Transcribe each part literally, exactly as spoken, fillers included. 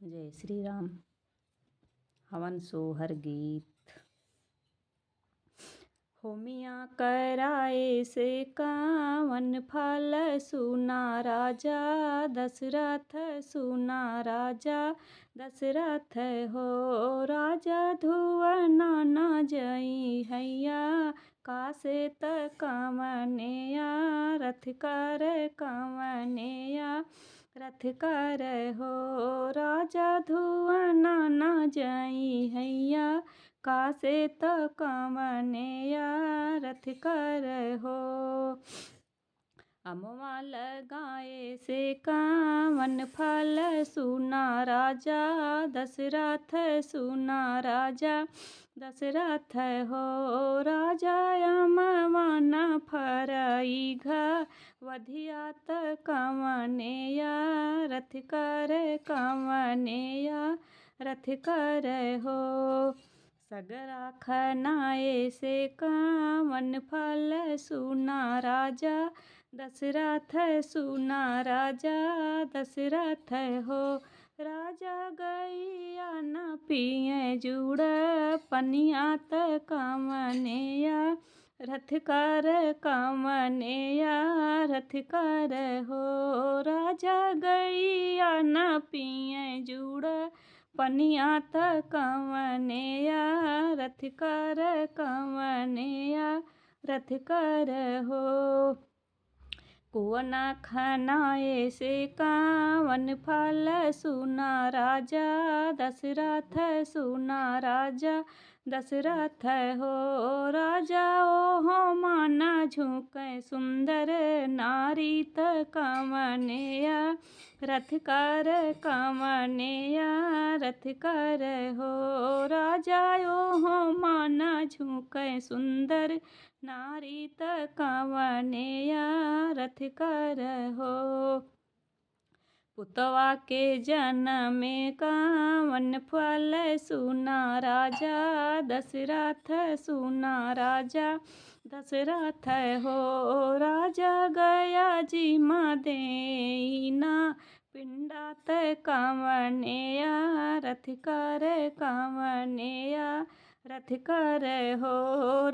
जय श्री राम। हवन सोहर गीत। होमिया कराए से कावन फल सुना राजा दशरथ, सुना राजा दशरथ हो। राजा धुवना न जई हैया, कासे त कवनेया रथ कर कवनेया रथ कर हो। राजा धुवना न जई हैया, कासे त कवनेया रथ कर हो। अमवा लगाए से कावन फल सुना राजा दशरथ, सुना राजा दशरथ हो। राजा अमवा न फरई घा, वधिया त कवनेया रथ कर कवनेया रथ कर हो। सगरा खनाए से कावन फल सुना राजा दशरथ, सुना राजा दशरथ हो। राजा गैया न पिए जुड़ पनिया त कवनेया रथ कर कवनेया रथ कर हो। राजा गैया न पिए जुड़ पनिया त कवनेया रथ कर कवनेया रथ कर हो। कुवना खनाए से कावन फल सुना राजा दशरथ, सुना राजा दशरथ हो। राजा ओहो माना झुकै सुंदर नारी त कवनेया रथ कर कवनेया रथ कर हो। राजा ओहो माना झुकै सुंदर नारी त कवनेया रथ कर हो। पुतवा के जनमे कावन फल सुना राजा दशरथ, सुना राजा दशरथ हो। राजा गया जिमा देइना पिंडा त कवनेया रथ कर कवनेया रथ कर हो।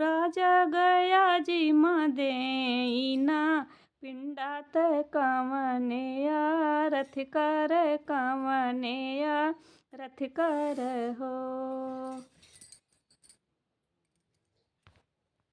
राजा गया जिमा देइना पिंडा त कवनेया रथ कर कवनेया रथ कर हो।